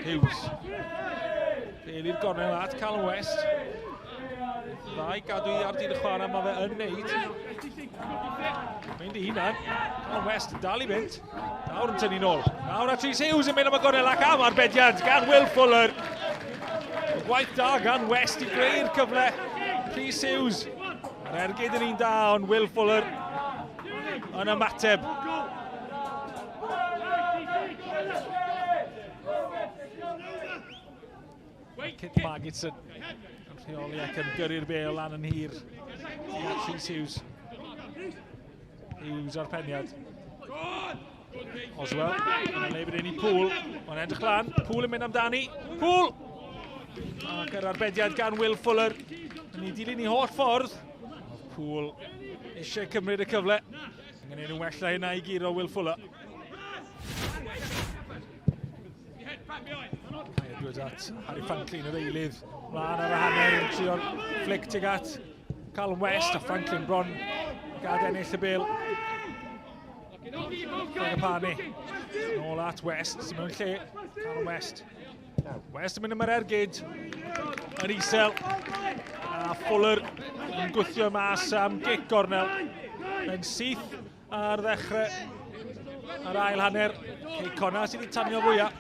Hughes. Bel i'r gornel at Callum West. Dda i gadw i ar dyn y chwarae, mae fe yn neud. Mynd i hunan. Callum West yn dal i fynd. Nawr yn tynnu nôl. Nawr at Rhys Hughes yn mynd am y gornel ac am arbediad gan Will Fuller. Y gwaith da gan West i greu'r cyfle. Rhys Hughes. Yr ergyd yn un da, ond Will Fuller yn ymateb. Kit Margetson yn rheoli ac yn gyrru'r bel lan yn hir. Rhys Hughes. Hughes ar peniad. Oswell, yn le bydd i Poole. Mae'n edrych lan, Poole yn mynd amdani. Poole! Ac yr arbediad gan Will Fuller. Yn ei dilyn i holl ffordd. Poole eisiau cymryd y cyfle. Yn gwneud yn well na hynna i guro Will Fuller. Edwards at Harry Franklin, yr eilydd, mlaen ar y hanner yn trio'r flick tuag at Callum West a Franklin bron gad ennill y bel. Fragapane. Nôl at West, sy'n mewn lle. Callum West. West yn mynd am yr ergyd. Yn isel. A Fuller yn gwthio mas am gic gornel. Yn syth ar ddechrau yr ail hanner. Cei Conna sydd wedi tanio fwyaf.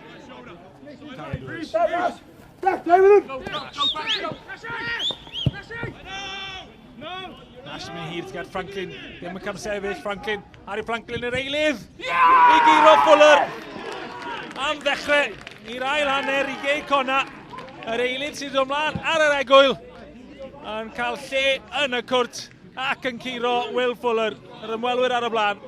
Nash yn mynd hir tuag at Franklin. Ddim yn camsefyll. Franklin. Harry Franklin yr eilydd. I guro Fuller. Am ddechrau i'r ail hanner i Gei Conna. Yr eilydd sydd yn ymlaen ar yr egwyl. Yn cael lle yn y cwrt ac yn curo Will Fuller. Yr ymwelwyr ar y blaen.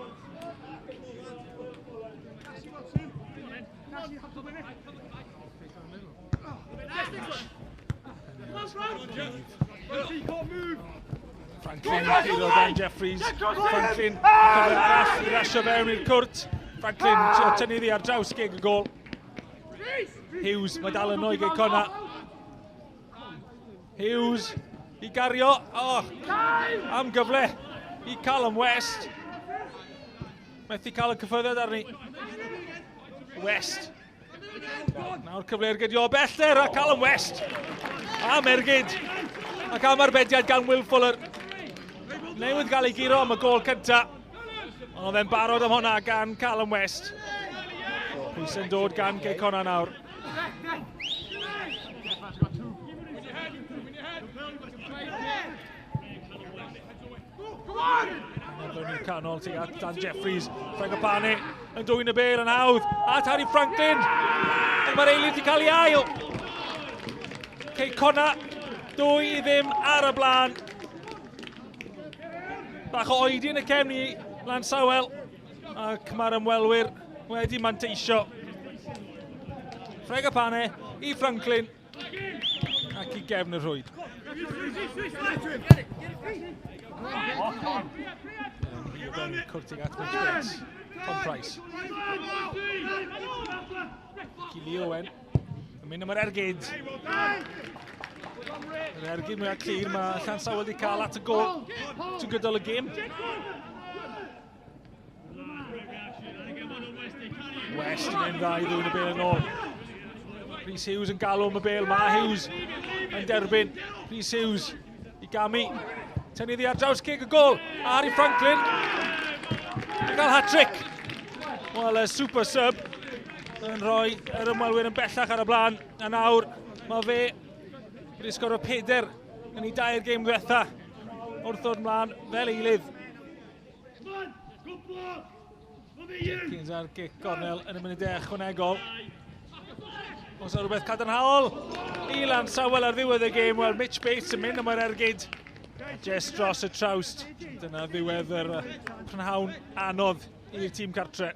Franklin, curo Dan Jeffries. Franklin, cyfle arall i rasio fewn i'r cwrt. Franklin, tynnu ddi ar draws gig y gol. Hughes, mae dal yno i gei Conna. Hughes i gario. Oh, am gyfle i Callum West. Methu cael y cyffyrddiad arni. West. Nawr cyfle ergydio o bellter a Callum West. Am ergyd. Ac am arbediad gan Will Fuller. Newydd gael ei guro am y gol cynta. Ond oedd e'n barod am hwnna gan Callum West. Pwysau'n dod gan Gei Connah nawr. Fewn i'r canol tuag at Dan Jeffries. Fragapane yn dwyn y bel yn hawdd. At Harry Franklin. Ond mae'r eilydd wedi cael ei ail. Cei Conna, 2-0 ar y blaen. Bach o oedi yn y cefn i Lansawel. Ac mae'r ymwelwyr wedi manteisio. Fragapane i Franklin. Ac i gefn y rhwyd. Cwrtig at Mitch Bates. Tom Price. Ac i Lee Owen. Yn mynd am yr ergyd. Yr ergyd mwyaf clir mae Llansawel wedi cael at y gol trwy gydol y gêm. West yn mynd dda i ddwyn y bel yn ôl. Rhys Hughes yn galw am y bel. Mae Hughes yn derbyn. Rhys Hughes i gamu. Tynnu ddi ar draws cig y gol. A Harry Franklin yn cael hat-trick. Wel, y super sub yn rhoi yr ymwelwyr yn bellach ar y blaen. A nawr mae fe wedi sgorio peder yn ei dair gêm ddiwetha wrth ddod mlaen fel eilydd. Jenkins ar gic gornel yn y munudau ychwanegol. Os yna rhywbeth cadarnhaol i Lansawel ar ddiwedd y gêm, wel Mitch Bates yn mynd am yr ergyd. Jess dros y trawst. Dyna ddiwedd yr prynhawn anodd i'r tîm cartre.